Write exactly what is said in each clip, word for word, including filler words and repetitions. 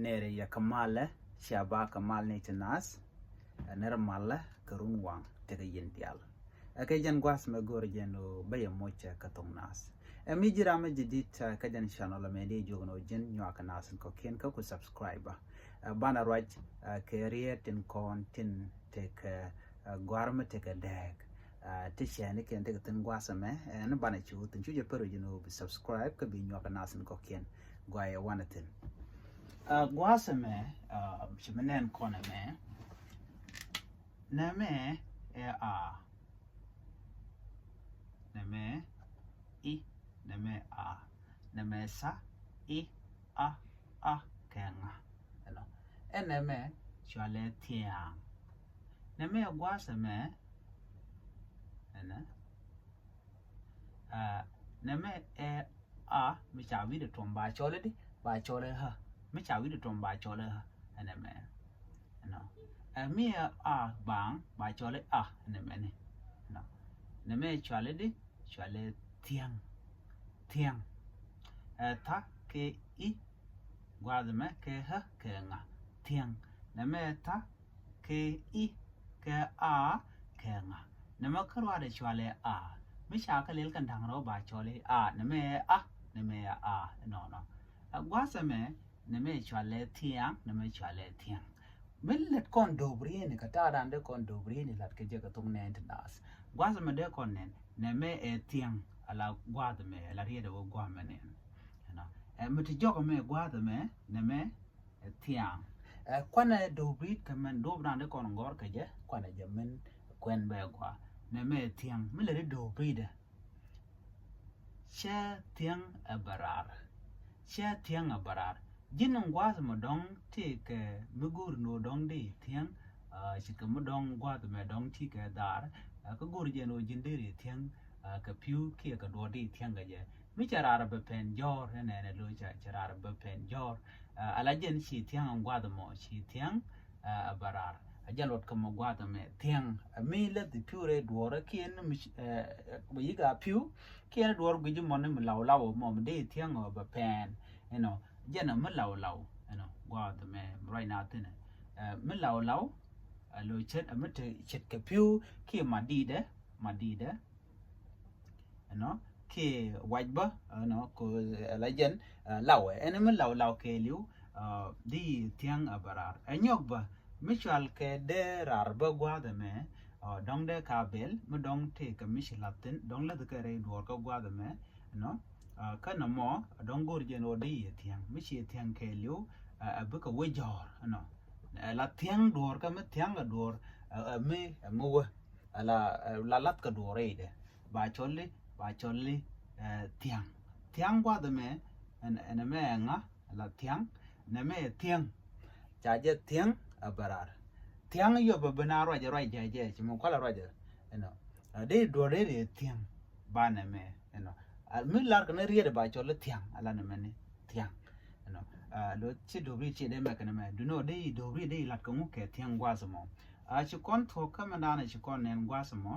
Nɛrɛ yɛ kɛ malɛ, cia ba kɛ mal ni ti nath. Ɛ nɛrɛ malɛ kɛ run waŋ tekɛ yɛn diaal. Ɛ kɛ jɛn gua̱th mɛ go̱o̱r jɛn ɣöö bä yɛ moc kä thok nath. Ɛ mi ji̱ ram mi ji̱ di̱t kä jɛn channel mɛ di jiök ni ɣöö ji̱n nyuak kɛ nath in kɔ̱kiɛn kä ku subscribe. Ɛ banɛ ruac kɛ riet tin kɔn tin tekɛ gua̱r mi tekɛ dɛɛk. Ti cɛɛni kɛn tekɛ thin gua̱a̱th ɛmɛ ɛn banɛ cu thin cu jɛ pär wi̱c ni ɣöö bi subscribe kä bi nyuak kɛ nath in kɔ̱kiɛn. Gua̱a̱ yɛ wanɛ thin. Gua̱a̱th ɛmɛ ci mi nɛn kɔn ɛmɛ. Nɛmɛ ɛ a. Nɛmɛ i. Nɛmɛ a. Nɛmɛ tha, i, a, a kɛ ŋa. Ɛnɔ. Ɛ nɛmɛ cualɛ thiaŋ. Nɛmɛ gua̱a̱th ɛmɛ. Ɛnɛ. Nɛmɛ ɛ a mi ca wi̱dɛ tuɔm ba cɔl i̱di ba cɔl i̱ ɣä. Mi ca wi̱dɛ tuɔm ba cɔl i̱ ɣä. Ɛnɛmɛ. Ɛnɔ. Ɛ mi ɛ a baaŋ ba cɔl i̱ a. Ɛnɛmɛ ni. Ɛnɔ. Nɛmɛ cual i̱di cual i̱ thiaŋ. Thiaŋ. Ɛ tha kɛ i. Gua̱a̱th ɛmɛ kɛ ɣä kɛ ŋa. Thiaŋ. Nɛmɛ ɛ tha kɛ i kɛ a kɛ ŋa. Nɛmɛ kä ruaadɛ cualɛ a. Mi ca kä lil kɛn da̱ŋ rɛw ba cɔl i̱ a. Nɛmɛ ɛ a. Nɛmɛ ɛ a. Nɔnɔ. Ɛ gua̱a̱th ɛmɛ nɛmɛ cualɛ thiaŋ. Nɛmɛ cualɛ thiaŋ. Mi lät kɔn do̱p rieni kɛ ta̱a̱ da̱a̱n dee kɔn do̱p rieni lat kɛ jɛ kɛ thok nɛɛn ti nath. Gua̱a̱th ɛmɛ dee kɔn nɛn nɛmɛ ɛ thiaŋ. Ala gua̱a̱th ɛmɛ ala riet ɛ wä gua̱a̱th ɛmɛ nɛn. Ɛnɔ. Ɛ mi ti jɔk ɛmɛ gua̱a̱th ɛmɛ nɛmɛ ɛ thiaŋ. Ɛ kuanɛ do̱p riet kɛ mɛn do̱p da̱a̱n dee kɔn gɔr kɛ jɛ kuanɛ jɛ min kuɛn bɛ gua̱a̱. Nɛmɛ ɛ thiaŋ mi lät i̱ do̱p riet ɛ. Cɛ thiaŋ ɛ bɛ raar. Cɛ thiaŋ ɛ bɛ raar. Ji̱n in gua̱a̱th mɛ dɔ̱ŋ ti kɛ mi go̱o̱r ni wä dɔ̱ŋ di thiaŋ. Ci kɛ mi dɔ̱ŋ gua̱a̱th mɛ dɔ̱ŋ ti kɛ dhaar. Kä go̱o̱r jɛn wä ji̱n deri thiaŋ kɛ pi̱w kiɛ kɛ duɔ̱ɔ̱r di thiaŋ kɛ jɛ. Mi cɛ raar bɛ pɛn jɔ̱ɔ̱r ɛnɛ ɛnɛ lo̱c cɛ raar bɛ pɛn jɔ̱ɔ̱r. Ala jɛn ci thiaŋ in gua̱a̱th mɔ ci thiaŋ ɛ bɛ raar. A jɛ luɔt kä mɔ gua̱a̱th ɛmɛ thiaŋ. Ɛ mi läth i̱ pi̱w rɛy duɔ̱ɔ̱rä kiɛn mi bɛ yi̱k a pi̱w kiɛn duɔ̱ɔ̱r gui̱c mɔ ni mi law law mɔ mi dee thiaŋ ɔ bɛ pɛɛn. Ɛnɔ jɛn ɛ mi law law ɛnɔ gua̱a̱th ɛmɛ mi ruac na thi̱n ɛ mi law law. Ɛ lo̱c ce̱t ɛ mi te ce̱t kɛ pi̱w kiɛ ma di̱i̱dɛ ma di̱i̱dɛ. Ɛnɔ kiɛ wac bä ɛnɔ ko ɛla jɛn lawɛ ɛn mi law law kɛɛliw. Di thiaŋ a bä raar ɛ nyɔk bä mi cual kɛ dee raar bä gua̱a̱th ɛmɛ. Dɔ̱ŋ dee ka bel mi dɔ̱ŋ tëë kɛ mi ci lath thi̱n dɔ̱ŋ läth kɛ rɛy duɔ̱ɔ̱r kä gua̱a̱th ɛmɛ. Ɛnɔ kä nɔmɔ dɔ̱ŋ go̱o̱r jɛn ɣöö di yɛ thiaŋ mi ci yɛ thiaŋ kɛɛliw. Ɛ bikɛ wä jɔ̱ɔ̱r ɛnɔ ɛ la thiaŋ duɔ̱ɔ̱r kä mi thiaŋ kɛ duɔ̱ɔ̱r ɛ mi ɛ mi wä. Ala la lath kɛ duɔ̱ɔ̱r rɛydɛ ba cɔl i̱ ba cɔl i̱ thiaŋ. Thiaŋ gua̱a̱th ɛmɛ ɛn ɛmɛ ɛ ŋa. Ala thiaŋ nɛmɛ ɛ thiaŋ. Ca jɛ thiaŋ ɛ bä raar. Thiaŋ yop ɛ bi na ruac ruac jɛ jɛ ci mi kualɛ ruac ɛnɔ. Dee duɔ̱ɔ̱r rɛydɛ thiaŋ ba nɛmɛ ɛnɔ. Mi lar kɛ ni riet ɛ ba cɔl i̱ thiaŋ ala nɛmɛ ni thiaŋ. Ɛnɔ lo ci do̱p riet ci dee mɛk kɛ nɛmɛ dunɔ dee do̱p riet dee lat kɛ ŋu kɛ thiaŋ gua̱a̱th ɛmɔ. A ci kɔn thuɔ̱k kä mɛn da̱a̱n a ci kɔn nɛn gua̱a̱th ɛmɔ.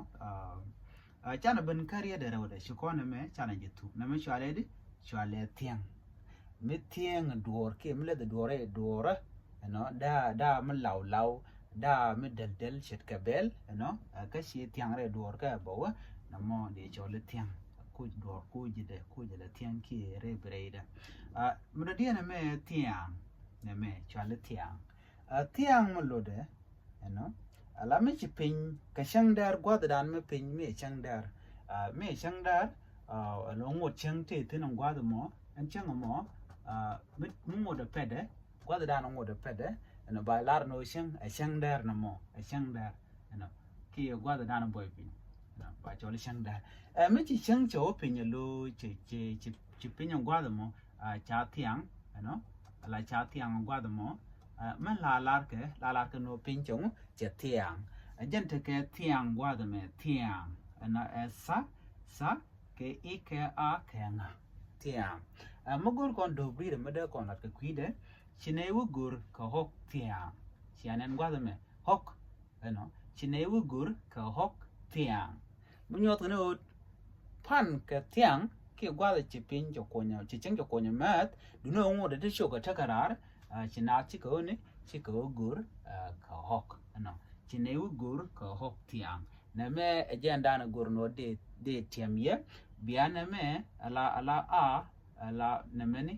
A canɛ ben kä riet ɛ rɛwdɛ ci kɔn ɛmɛ canɛ jɛ thuk nɛmɛ cualɛ di cualɛ thiaŋ. Mi thiaŋ duɔ̱ɔ̱r kiɛ mi leth duɔ̱ɔ̱r ɛ duɔ̱ɔ̱rä. Ɛnɔ daa daa mi law law daa mi del del ce̱tkɛ bɛl ɛnɔ. Kä ci thiaŋ rɛy duɔ̱ɔ̱r kä bä wä nɔmɔ dee cɔl i̱ thiaŋ. Kuc duɔ̱ɔ̱r kuc ji̱dɛ kuc jɛ lɛ thiaŋ kiɛ rɛy bi rɛydɛ. Mi dɔ̱diɛn ɛmɛ thiaŋ nɛmɛ cual i̱ thiaŋ. Thiaŋ mi lotdɛ ɛnɔ ala mi ci piny kɛ cäŋ dɛr gua̱thdan mi piny mi cäŋ dɛr. Mi cäŋ dɛr ɛlɔ ŋot cäŋ ti thi̱n in gua̱th mɔ ɛn cäŋ mɔ. Mi ŋot ɛ pɛtdɛ gua̱thdan ŋot ɛ pɛtdɛ ɛnɔ ba lar ni ɣöö cäŋ ɛ cäŋ dɛr nɔmɔ ɛ cäŋ dɛr. Ɛnɔ kiɛ gua̱thdan bɔy piny ɛnɔ ba cɔl cäŋ dɛr. Ɛ mi ci cäŋ cɛ wä piny ɛ lo̱o̱ ci ci ci piny in gua̱th mɔ. Ca thiaŋ ɛnɔ ala ca thiaŋ gua̱th mɔ. Mɛn la larkɛ la larkɛ ni ɣöö piny cɛ ŋu cɛ thiaŋ. Ɛ jɛn tekɛ thiaŋ gua̱th mɛ thiaŋ ɛnɔ ɛ tha tha kɛ i kɛ a kɛ ŋa. Thiaŋ. Ɛ mi go̱r kɔn do̱p riet mi dee kɔn lat kɛ kui̱dɛ ci nɛ i̱ wä go̱r kɛ ɣɔk thiaŋ. Cia nɛn gua̱th mɛ ɣɔk. Ɛnɔ ci nɛ i̱ wä go̱r kɛ ɣɔk thiaŋ. Mi nyuɔth kɛ ni ɣöö pan kɛ thiaŋ kiɛ gua̱th ci piny cɛ kuɔnyɛ ci cäŋ cɛ kuɔnyɛ mɛth. Duni ɣöö ŋot ɛ ti cok ɛ tekɛ raar. Ci naath cikɛ ɣöö ni, cikɛ ɣöö go̱r kɛ ɣɔ̱k ɛnɔ. Ci nɛy wä go̱r kɛ ɣɔ̱k thiaŋ. Nɛmɛ ɛ jɛn danɛ go̱r ni ɣöö dee, dee tiɛm yɛ. Bia nɛmɛ ala, ala a, ala nɛmɛ ni,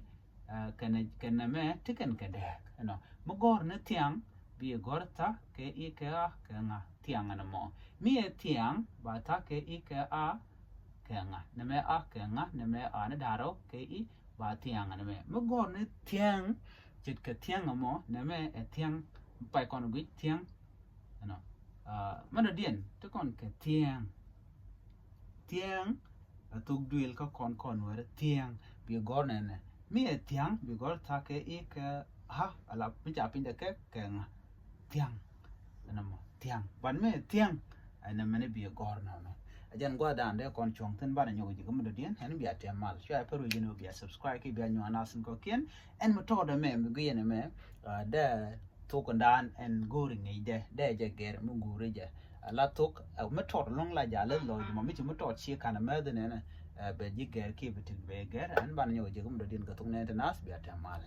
kɛnɛ, kɛnɛ mɛ ti kɛn kɛ dɛɛk ɛnɔ. Mi gɔ̱r ni thiaŋ, bi gɔ̱r tha kɛ i kɛ a kɛ ŋa, thiaŋ ɛnɛ mɔ. Mi ɛ thiaŋ, ba tha kɛ i kɛ a kɛ ŋa. Nɛmɛ a kɛ ŋa, nɛmɛ a ni da̱rɛ kɛ i, ba thiaŋ ɛnɛ mɛ. Mi gɔ̱r ni thiaŋ, ce̱tkɛ thiaŋ ɛmɔ, nɛmɛ ɛ thiaŋ, pay kɔn guic thiaŋ ɛnɔ. Mɛn dɔ̱diɛn ti kɔn kɛ thiaŋ. Thiaŋ a thok duël kä kɔn kɔn wärä thiaŋ. Bi gɔ̱r nɛnɛ, mi ɛ thiaŋ bi gɔ̱r tha kɛ i kɛ ha, ala mi ca piny dɛ kɛ kɛ ŋa. Thiaŋ ɛnɛ mɔ thiaŋ. Ban mi ɛ thiaŋ ɛnɛ mɛn bi gɔ̱r nɔnɔ. Ɛ jɛn gua̱dan dee kɔn cuɔ̱ŋ thi̱n banɛ nyɔk ji̱ kä mi dɔ̱diɛn ɛn bia tɛm mal. Cua ɛ pär wi̱c jɛn ɣöö bia subscribe ki bia nyuan nath in kɔ̱kiɛn. Ɛn mi tɔɔdɛ mɛ mi guiɛn ɛmɛ dee thok in daan ɛn go̱o̱ri ŋi̱i̱cdɛ dee jɛ gɛr mi go̱o̱ri jɛ. La thok mi tɔt lo̱ŋ la jal lɛ lɔc mɔ mi ci mi tɔt ci kanɛ mɛth nɛnɛ. Bɛ ji̱ gɛr kiɛ bi tin bɛ gɛr ɛn banɛ nyɔk ji̱ kä mi dɔ̱diɛn kɛ thok nɛn ti nath bia tɛm mal.